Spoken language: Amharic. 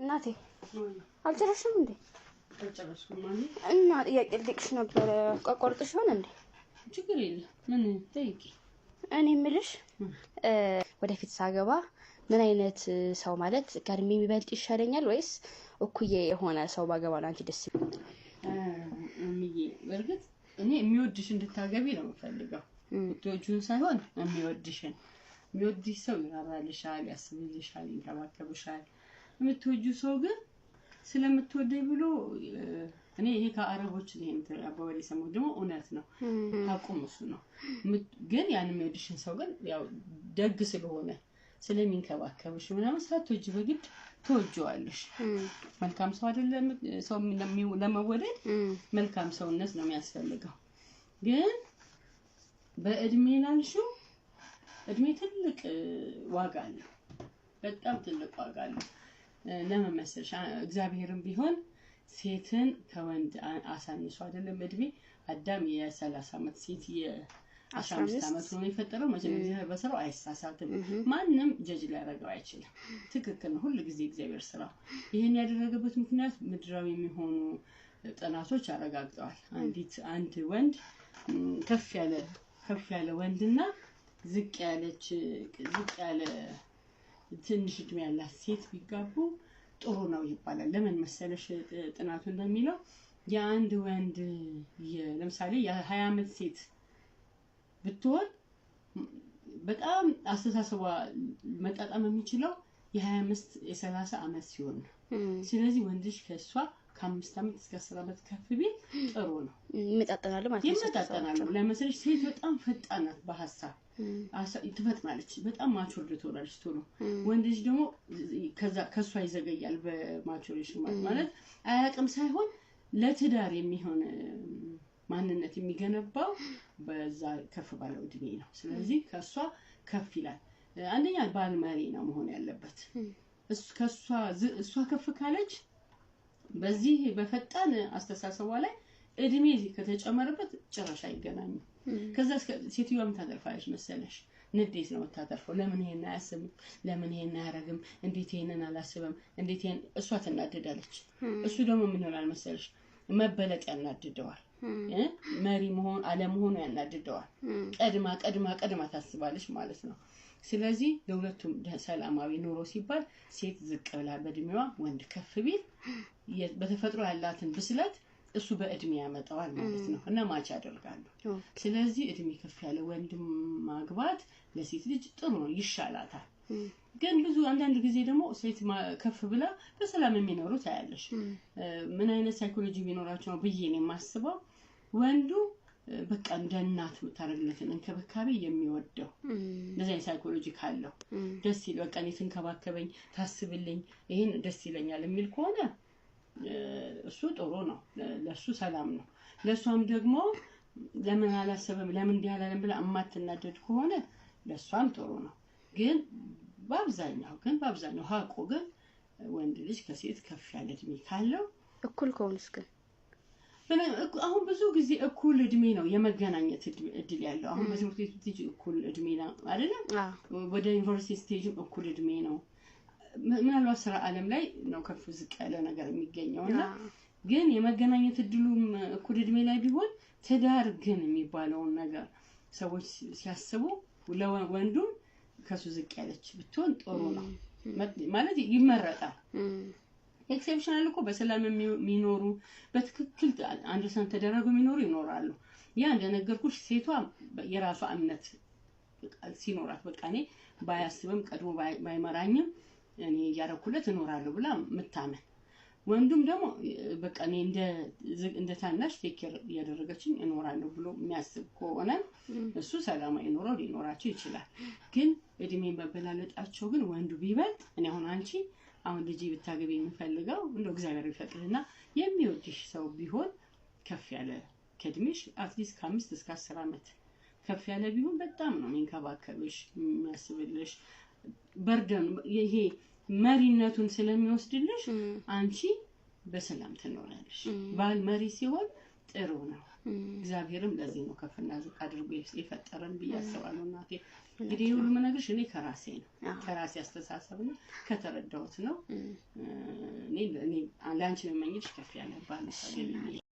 እናቴ አልጨረስሽም እንዴ? አልጨረስኩም። ማሚ። እና ጥያቄ ልጠይቅሽ ነበረ። አቋርጥሽ ይሆን እንዴ? ችግር የለም። ምን ጠይቂ። እኔ የምልሽ ወደፊት ሳገባ ምን አይነት ሰው፣ ማለት ከእድሜ የሚበልጥ ይሻለኛል ወይስ እኩዬ የሆነ ሰው ባገባ ነው አንቺ ደስ? እምዬ፣ በእርግጥ እኔ የሚወድሽ እንድታገቢ ነው የምፈልገው። የምትወጂውን ሳይሆን የሚወድሽን። የሚወድሽ ሰው ይራራልሻል፣ ያስብልሻል፣ ይንከባከብሻል። የምትወጂው ሰው ግን ስለምትወደኝ ብሎ፣ እኔ ይሄ ከአረቦች ይሄን አባባል የሰማሁት ደግሞ እውነት ነው። ሀቁም እሱ ነው። ግን ያን የሚወድሽን ሰው ግን ያው ደግ ስለሆነ፣ ስለሚንከባከብሽ ምናምን ሳትወጂ በግድ ትወጂዋለሽ። መልካም ሰው አይደለም ሰው ለመወደድ መልካም ሰውነት ነው የሚያስፈልገው። ግን በእድሜ ላልሽው እድሜ ትልቅ ዋጋ አለው። በጣም ትልቅ ዋጋ አለው። ለምን መሰለሽ? እግዚአብሔርም ቢሆን ሴትን ከወንድ አሳንሶ አይደለም እድሜ። አዳም የ30 ዓመት፣ ሴት የ15 ዓመት ሆኖ የፈጠረው። መቼም እግዚአብሔር በስራው አይሳሳትም። ማንም ጀጅ ሊያደርገው አይችልም። ትክክል ነው። ሁል ጊዜ እግዚአብሔር ስራው ይህን ያደረገበት ምክንያት ምድራዊ የሚሆኑ ጥናቶች አረጋግጠዋል። አንድ ወንድ ከፍ ያለ ወንድና ዝቅ ያለ ትንሽ እድሜ ያላት ሴት ቢጋቡ ጥሩ ነው ይባላል። ለምን መሰለሽ? ጥናቱ እንደሚለው የአንድ ወንድ ለምሳሌ የ20 ዓመት ሴት ብትሆን በጣም አስተሳሰቧ መጣጣም የሚችለው የ25 የ30 ዓመት ሲሆን ነው። ስለዚህ ወንድ ልጅ ከእሷ ከ5 ዓመት እስከ 10 ዓመት ከፍ ቢል ጥሩ ነው። ይመጣጠናሉ ማለት ነው። ይመጣጠናሉ። ለምሳሌ ሴት በጣም ፈጣን ናት፣ በሀሳብ ትፈጥናለች። በጣም matured ትሆናለች ቶሎ። ወንድ ልጅ ደግሞ ከዛ ከእሷ ይዘገያል በ maturation፣ ማለት አያውቅም ሳይሆን ለትዳር የሚሆን ማንነት የሚገነባው በዛ ከፍ ባለው እድሜ ነው። ስለዚህ ከእሷ ከፍ ይላል። አንደኛ ባል መሪ ነው መሆን ያለበት። እሷ ከፍ ካለች በዚህ በፈጣን አስተሳሰቧ ላይ እድሜ ከተጨመረበት ጭራሽ አይገናኙም። ከዛ ሴትዮዋ ምን ታተርፋለች መሰለሽ? ንዴት ነው የምታተርፈው። ለምን ይሄን አያስብም? ለምን ይሄን አያረግም? እንዴት ይሄንን አላስብም? እንዴት ይሄን፣ እሷ ትናደዳለች። እሱ ደግሞ ምን ይሆናል መሰለሽ? መበለጥ ያናድደዋል። መሪ መሆን አለመሆኑ ያናድደዋል። ቀድማ ቀድማ ቀድማ ታስባለች ማለት ነው። ስለዚህ ለሁለቱም ሰላማዊ ኑሮ ሲባል ሴት ዝቅ ብላ በእድሜዋ ወንድ ከፍ ቢል በተፈጥሮ ያላትን ብስለት እሱ በእድሜ ያመጣዋል ማለት ነው እና match ያደርጋሉ። ስለዚህ እድሜ ከፍ ያለ ወንድ ማግባት ለሴት ልጅ ጥሩ ነው፣ ይሻላታል። ግን ብዙ አንዳንድ ጊዜ ደግሞ ሴት ከፍ ብላ በሰላም የሚኖሩ ታያለሽ። ምን አይነት psychology ቢኖራቸው ነው ብዬ ነው የማስበው። ወንዱ በቃ እንደ እናት የምታደርግለትን እንክብካቤ የሚወደው፣ እንደዚህ አይነት psychology ካለው፣ ደስ ይል በቃ እኔ ትንከባከበኝ፣ ታስብልኝ፣ ይሄን ደስ ይለኛል የሚል ከሆነ እሱ ጥሩ ነው፣ ለእሱ ሰላም ነው። ለእሷም ደግሞ ለምን አላሰበም፣ ለምን እንዲህ አላለም ብላ የማትናደድ ከሆነ ለእሷም ጥሩ ነው። ግን በአብዛኛው ሀቁ ግን ወንድ ልጅ ከሴት ከፍ ያለ እድሜ ካለው እኩል ከሆኑስ ግን? አሁን ብዙ ጊዜ እኩል እድሜ ነው የመገናኘት እድል ያለው። አሁን በትምህርት ቤት ብትሄጂ እኩል እድሜ ነው አይደለም? ወደ ዩኒቨርሲቲ ስትሄጂም እኩል እድሜ ነው። ምናልባት ስራ ዓለም ላይ ነው ከፍ ዝቅ ያለ ነገር የሚገኘው። እና ግን የመገናኘት እድሉም እኩል እድሜ ላይ ቢሆን ትዳር ግን የሚባለውን ነገር ሰዎች ሲያስቡ ለወንዱም ከሱ ዝቅ ያለች ብትሆን ጥሩ ነው ማለት ይመረጣል። Exceptional እኮ በሰላም የሚኖሩ፣ በትክክል understand ተደረገው የሚኖሩ ይኖራሉ። ያ እንደነገርኩሽ ሴቷ የራሷ እምነት ሲኖራት፣ በቃ እኔ ባያስብም ቀድሞ ባይመራኝም እኔ እያረኩለት እኖራለሁ ብላ ምታመን፣ ወንዱም ደግሞ በቃ እኔ እንደ ታናሽ take care እያደረገችኝ እኖራለሁ ብሎ የሚያስብ ከሆነ እሱ ሰላማዊ ኑሮ ሊኖራቸው ይችላል። ግን እድሜ መበላለጣቸው ግን ወንዱ ቢበልጥ፣ እኔ አሁን አንቺ አሁን ልጅ ብታገቢ የምፈልገው እንደው እግዚአብሔር ቢፈቅድና የሚወድሽ ሰው ቢሆን ከፍ ያለ ከእድሜሽ at least ከ5 እስከ 10 ዓመት ከፍ ያለ ቢሆን በጣም ነው የሚንከባከብሽ፣ የሚያስብልሽ። Burden ይሄ መሪነቱን ስለሚወስድልሽ አንቺ በሰላም ትኖሪያለሽ። ባል መሪ ሲሆን ጥሩ ነው። እግዚአብሔርም ለዚህ ነው ከፍና ዝቅ አድርጎ የፈጠረን ብዬ አስባለሁ እናቴ። እንግዲህ ይህ ሁሉ የምነግርሽ እኔ ከራሴ ነው፣ አዎ። ከራሴ አስተሳሰብ ነው፣ ከተረዳሁት ነው። እም። እኔ ለአንቺ የምመኝልሽ ከፍ ያለ ባል ታገቢ።